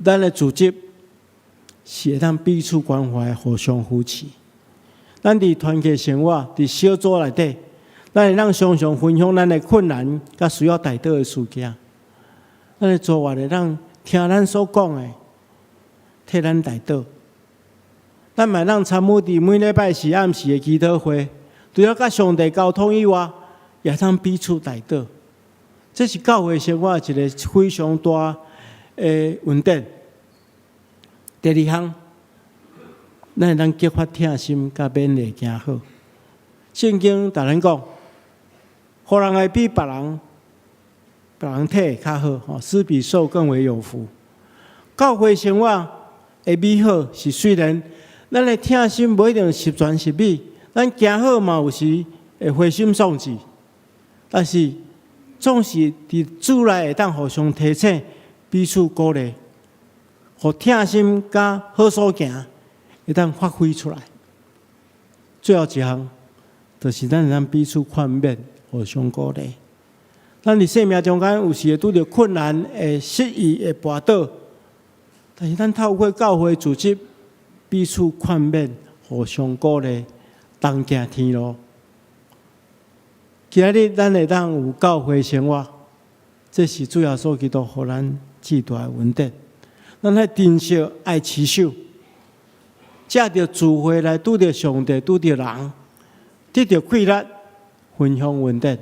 咱的組織是會當彼此關懷、互相扶持。咱佇團契生活、佇小組內底，咱會當常常分享咱的困難，佮需要代禱的事件。咱的組員會當聽咱所講的，替咱代禱。咱嘛會當參與佇每禮拜四暗時的祈禱會，除了佮上帝溝通以外，也通彼此代禱。這是教會生活一個非常大的恩典。第二項，咱會當激發疼心，佮勉勵行好。聖經共咱講，予人會比別人提較好，吼，施比受更為有福。教會生活的美好是雖然咱的疼心無一定十全十美，咱行好嘛有時會灰心喪志，但是總是佇主內會當互相提醒、彼此鼓勵，予疼心佮好所行會當發揮出來。最後一項，就是咱會當彼此勸勉、互相鼓勵。咱佇生命中間有時會拄著困難、會失意、會跋倒，但是咱透過教會組織，彼此勸勉、互相鼓勵，同行天路。今仔日咱會當有教會生活，這是主耶穌基督予咱至大的恩典。咱愛珍惜、愛持守，藉著聚會來拄著上帝、拄著人，得著快樂，分享恩典。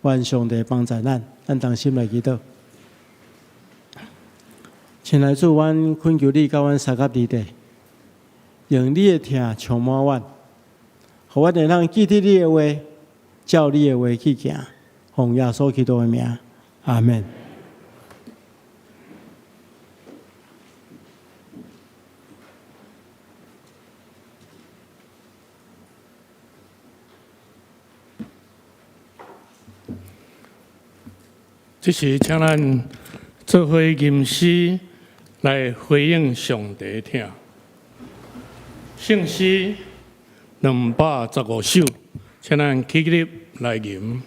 願上帝幫助咱，咱同心來祈禱。親愛主，阮懇求你佮阮相佮佇底，用你的疼充滿阮，予阮會當記得你的話，照你的話去行，奉耶穌基督的名，阿們。這時，請咱做伙吟詩來回應上帝疼。聖詩215首，請咱起立來吟。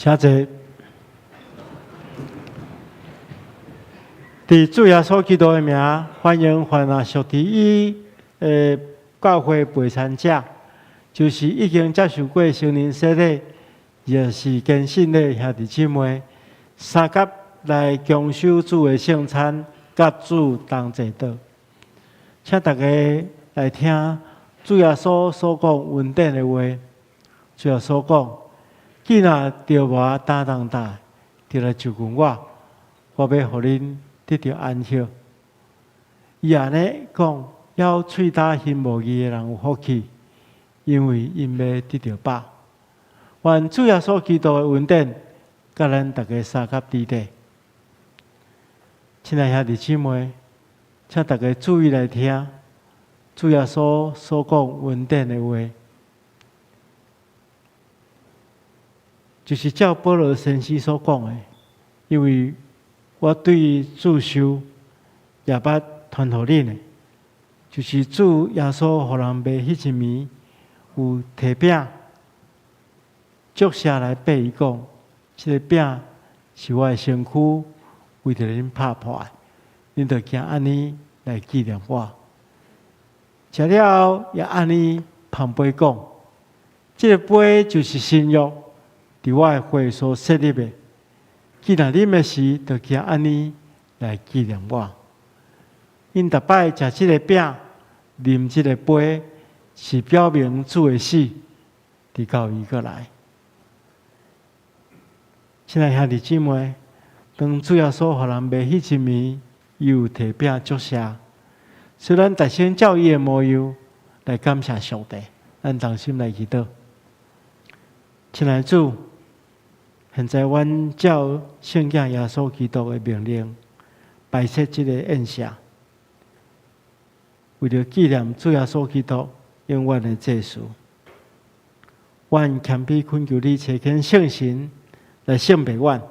請坐。佇主耶穌基督的名，歡迎凡若屬佇伊的教會陪餐者，就是已經接受過聖靈洗禮，也是堅信的兄弟姊妹，相佮來共守主的聖餐，佮主同齊禱。請大家來聽主耶穌所講恩典的話。主耶穌講：既若著無擔重擔，就來就近我，我欲予恁得著安息。伊按呢講，枵喙焦心無義的人有福氣，因為𪜶欲得著飽。願主耶穌基督的恩典，佮咱逐家相佮佇咧。親愛兄弟姊妹，請大家注意來聽主耶穌所講恩典的話，就是照保羅先生所講的，因為我對主受，也捌傳予恁的，就是主耶穌予人賣彼一暝，有提餅，祝謝來擘伊講，這个餅是我的身軀，為著恁拍破的，恁著行按呢來紀念我。食了後，也按呢捧杯講，這个杯就是新約，佇我的血所設立的。既若啉的時，就行按呢來紀念我。𪜶逐擺食這个餅，啉這个杯，是表明主的死，直到伊閣來。親愛兄弟姊妹，當主耶穌予人賣彼一暝，伊有提餅祝謝，所以咱逐先照伊的模樣來感謝上帝。咱同心來祈禱。親愛主，現在阮照聖子耶穌基督的命令，擺設這个宴席，為著紀念主耶穌基督永遠的祭司。阮謙卑懇求你，差遣聖神來聖別阮，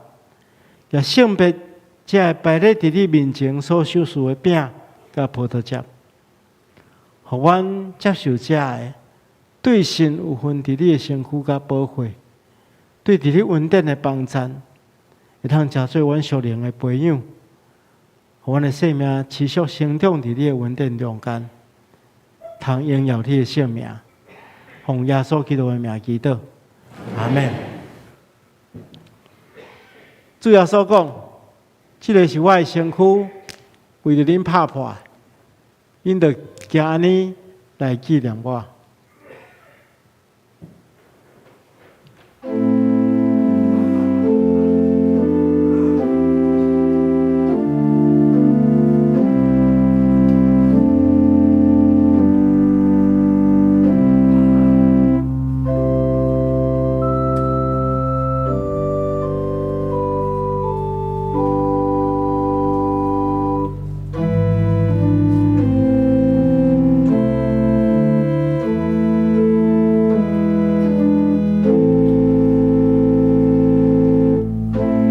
也聖別這个擺列佇你面前所賞賜的餅佮葡萄汁，予阮接受這个，對神有份佇你的身軀佮寶血，對佇你恩典的幫贊，會通成做阮屬靈的培養，予阮的生命持續成長佇你的恩典中間，通榮耀你的聖名，奉耶穌基督的名祈禱，阿們。主耶穌講：這个是我的身軀，為著恁拍破，恁著行按呢來紀念我。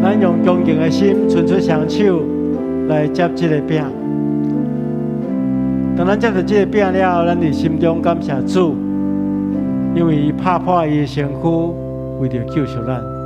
咱用恭敬的心，伸出雙手來接這個餅。當咱接著這個餅了後，咱佇心中感謝主，因為伊拍破伊的身軀，為著救贖咱。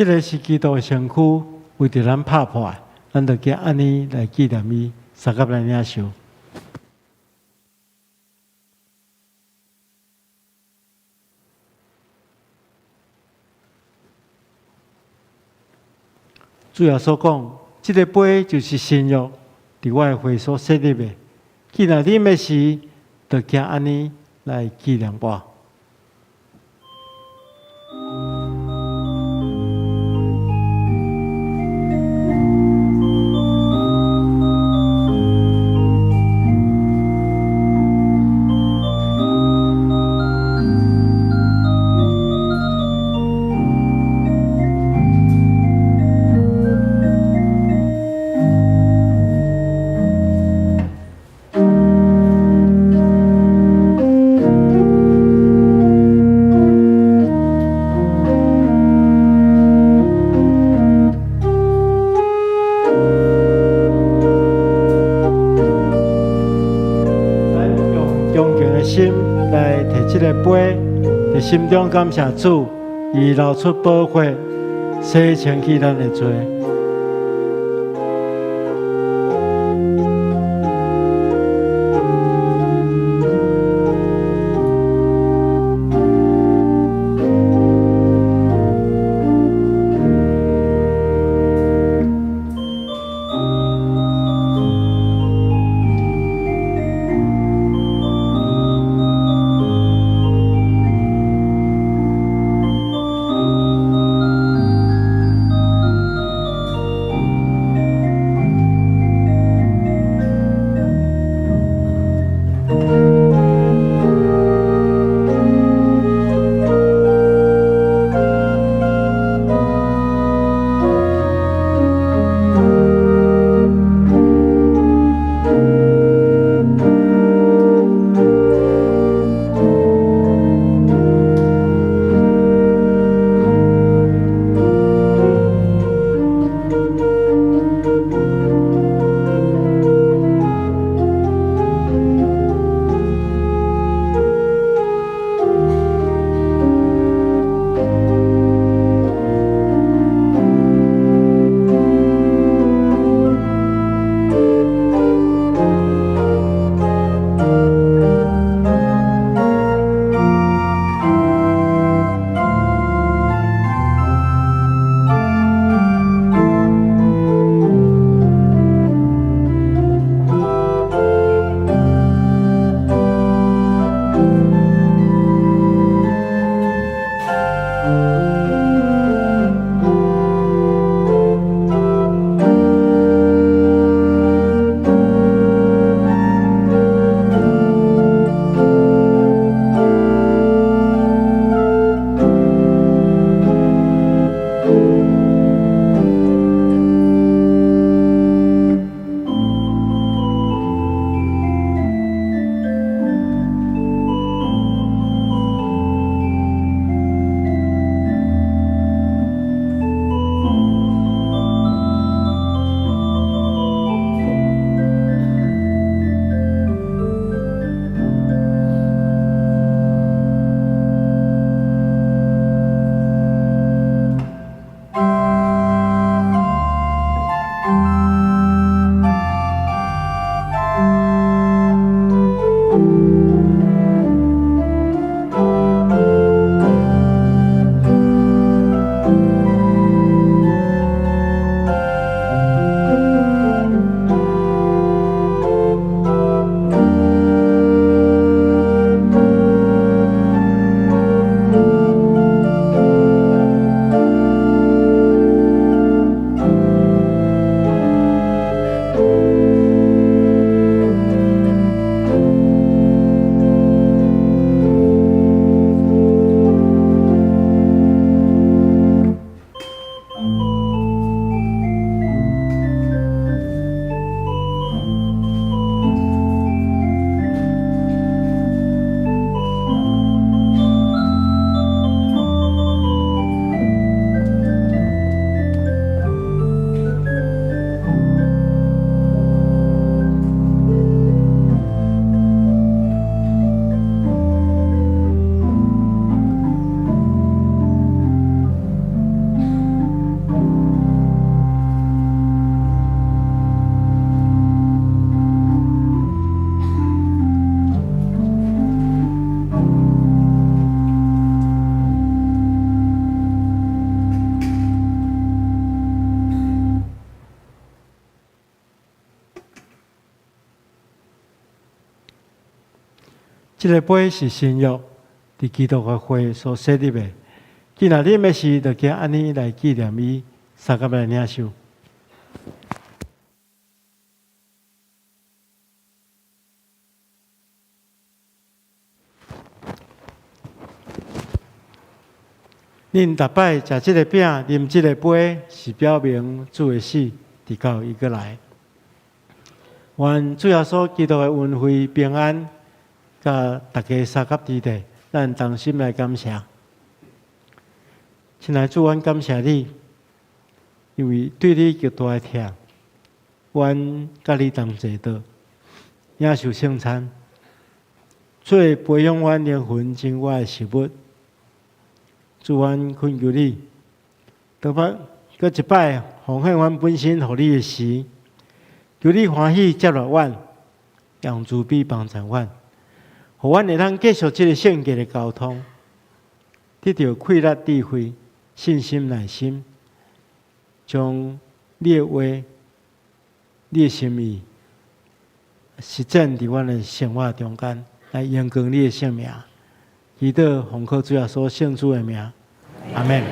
這个是基督的身軀，為著咱拍破的，咱就行按呢來紀念伊，相佮來領受。主耶穌講：這个杯就是新約，佇我的血所設立的。既然啉的時，就行按呢來紀念我。咱用恭敬的心來提這个杯，佇心中感謝主，伊流出寶血，洗清去咱的罪。這个杯是新約，佇基督的血所設立的。既若啉的時，就行按呢來紀念伊，相佮來領受。恁逐擺食這个餅、啉這个杯，是表明主的死，直到伊閣來。願主耶穌基督的恩惠平安，佮大家相佮佇咧，咱同心來感謝。親愛主，阮感謝你，因為對你極大的疼，阮佮你同齊的，領受聖餐，做培養阮靈魂真我的食物。主，阮懇求你，當欲閣一擺奉獻阮本身予你的時，求你歡喜接納阮，用慈悲幫助阮，予阮會當繼續這个聖潔的交通，得著氣力、智慧、信心、耐心，將你的話、你的心意實踐佇阮的生活中間，來榮光你的聖名。祈禱奉靠主耶穌聖主的名，阿們。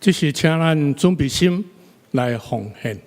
這是請咱準備心來奉獻。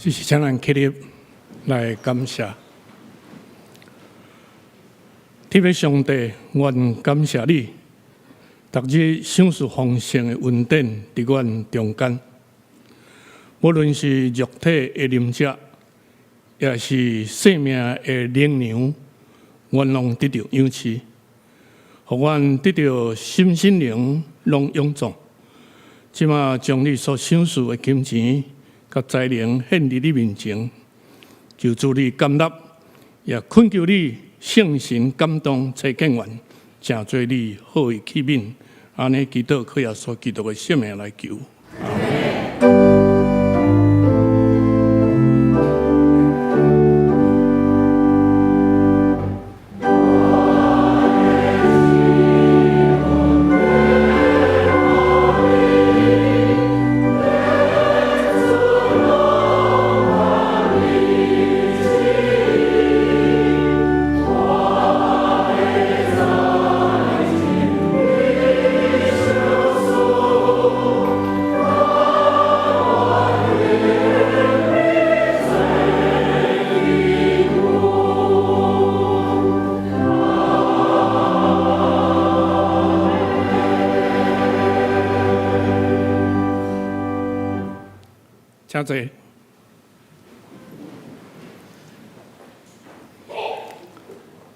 這是請咱起立來感謝。天父上帝，阮感謝你，逐日賞賜豐盛的恩典佇阮中間。無論是肉體的啉食，抑是生命的靈糧，阮攏得著養飼，予阮得著心身靈攏勇壯。這馬將你所賞賜的金錢佮才能獻佇你面前，求主你甘納，也懇求你聖神感動崔建元，成做你好的器皿，按呢祈禱，靠耶穌基督的聖名來求。請坐。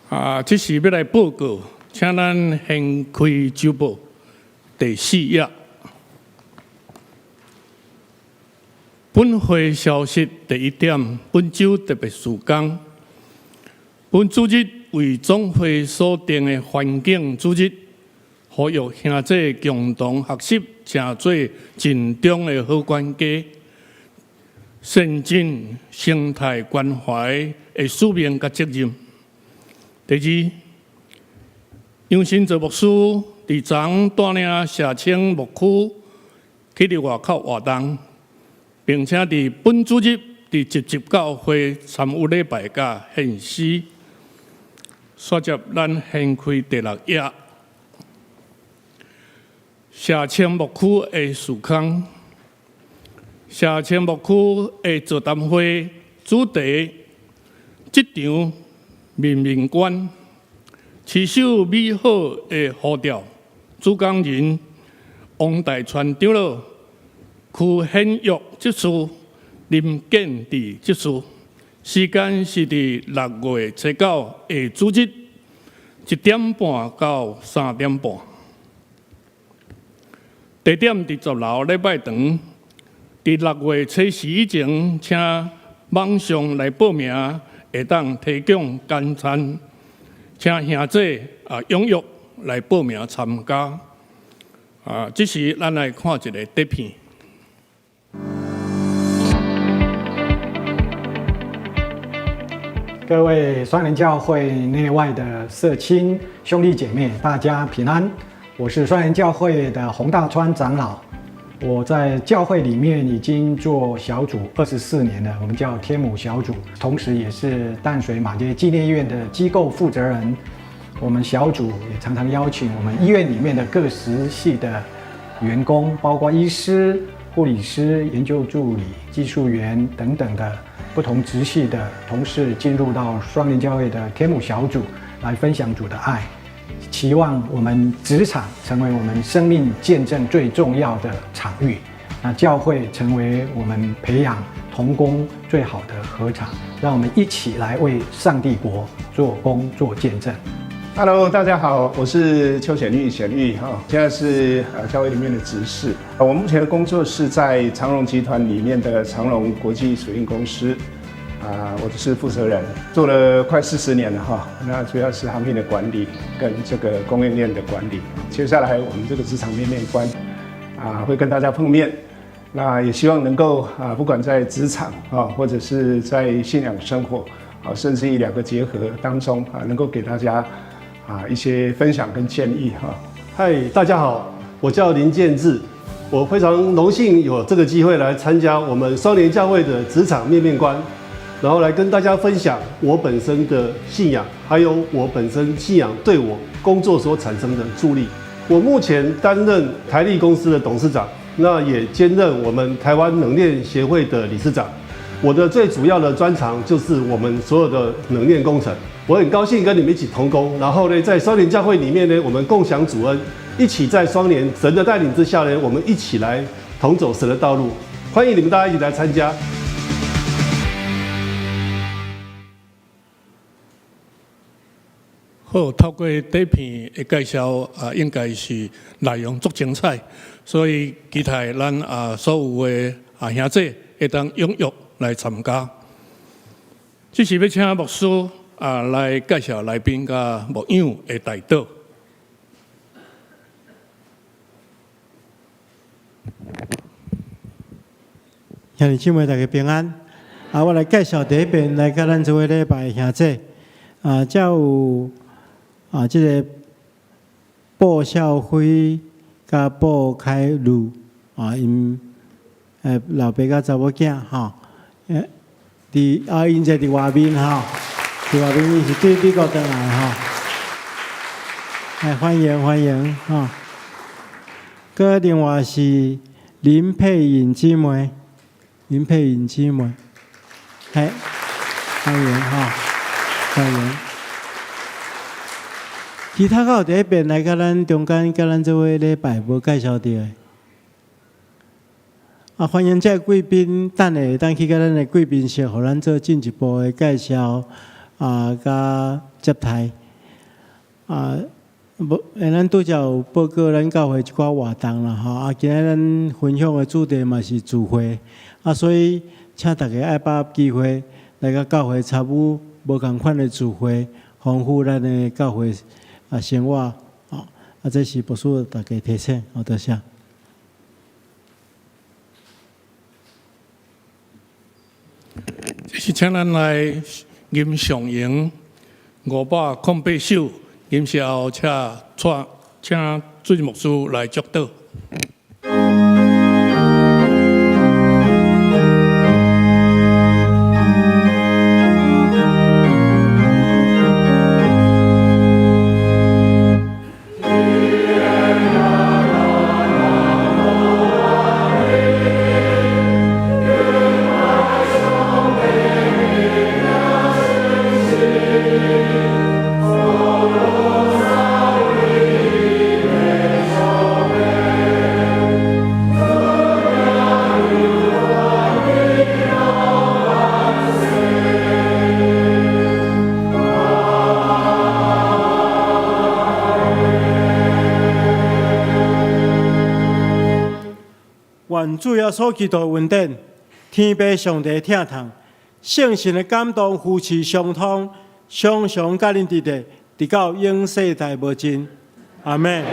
啊，這是欲來報告，請咱掀開週報第四頁。本會消息第一點，本週特別事工。本主日為總會所定的環境主日，呼籲兄弟共同學習，成做盡忠的好管家。善盡生態關懷的使命佮責任。第二，楊新澤牧師佇昨帶領社青牧區去佇外口活動，並且佇本主日佇集集教會參與禮拜佮獻詩。煞接咱掀開第六頁，社青牧區的事工。社青牧區的座談會主題：職場面面觀，持守美好的呼召。主講人王大川長老，區顯育執事林建志執事。時間是佇6月初九下主日1點半到3點半。地點佇10樓禮拜堂。佇6月初四以前，請網上來報名，會當提供簡餐，請兄弟啊踴躍來報名參加。啊，這時咱來看一个短片。各位雙聯教會內外的社親兄弟姐妹，大家平安。我是雙聯教會的洪大川長老。我在教會裡面已經做小組24年了，我們叫天母小組，同時也是淡水馬偕紀念醫院的機構負責人。我們小組也常常邀請我們醫院裡面的各職系的員工，包括醫師、護理師、研究助理、技術員等等的不同職系的同事，進入到雙聯教會的天母小組來分享主的愛。期望我們職場成為我們生命見證最重要的場域，那教會成為我們培養同工最好的禾場，讓我們一起來為上帝國做工做見證。 Hello，大家好，我是邱顯玉，顯玉哈，現在是教會裡面的執事。我目前的工作是在長榮集團裡面的長榮國際水運公司。啊，我是負責人，做了快40年了哈。那主要是航運的管理跟這個供應鏈的管理。接下來我們這個職場面面觀，啊，會跟大家碰面。那也希望能夠啊，不管在職場啊，或者是在信仰生活啊，甚至於兩個結合當中啊，能夠給大家啊一些分享跟建議哈。嗨，大家好，我叫林建志，我非常榮幸有這個機會來參加我們雙聯教會的職場面面觀。然後來跟大家分享我本身的信仰，還有我本身信仰對我工作所產生的助力。我目前擔任台力公司的董事長，那也兼任我們台灣冷鏈協會的理事長。我的最主要的專長就是我們所有的冷鏈工程。我很高興跟你們一起同工，然後呢，在雙聯教會裡面呢，我們共享主恩，一起在雙聯神的帶領之下呢，我們一起來同走神的道路。歡迎你們大家一起來參加。好，透過短片的介紹啊，應該是內容足精彩，所以期待咱啊所有的啊兄弟會當踴躍來參加。這是欲請牧師啊。來介紹來賓佮牧養的代禱。兄弟姊妹，大家平安。我來介紹第一遍來佮咱做伙禮拜的兄姐。遮有這个布孝輝佮布凱魯𪜶老爸佮查某囝吼，𪜶這佇外面吼，佇外面𪜶是對美國轉來吼，來歡迎歡迎吼。閣另外是林佩穎姊妹，林佩穎姊妹，嘿，歡迎吼，歡迎。其他閣有佇彼邊來佮咱中間佮咱做伙禮拜無介紹著的。歡迎這個貴賓，等下會當去佮咱的貴賓室，予咱做進一步的介紹，佮接待。無，咱拄才有報告咱教會一寡活動啦，吼。今仔咱分享的主題嘛是聚會，所以請大家愛把握機會來佮教會參與無仝款的聚會，豐富咱的教會生活。這是牧師大家提醒，好，多謝。這是請咱來吟上詠508首，吟後請請主任牧師來祝禱。願主耶穌基督的恩典，天父上帝疼痛，聖神的感動扶持相通，常常佮恁佇咧，直到永世代無盡。阿們。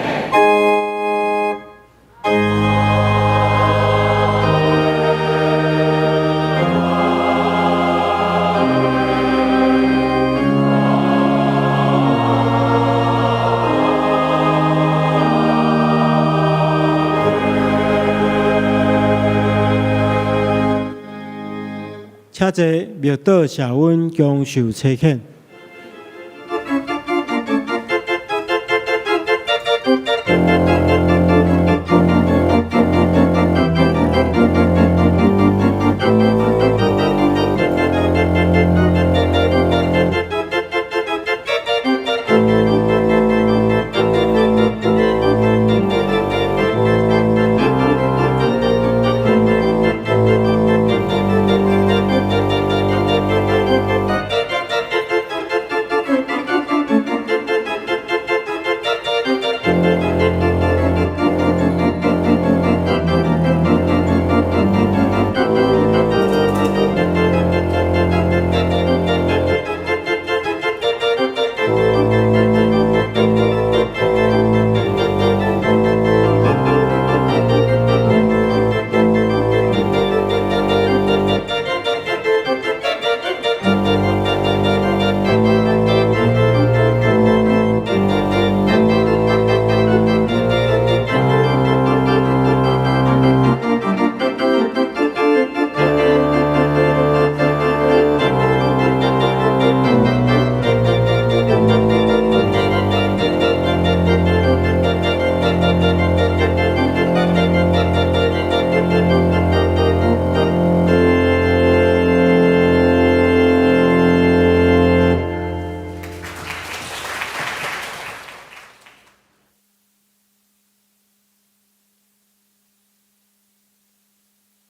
請坐默禱謝恩，享受差遣。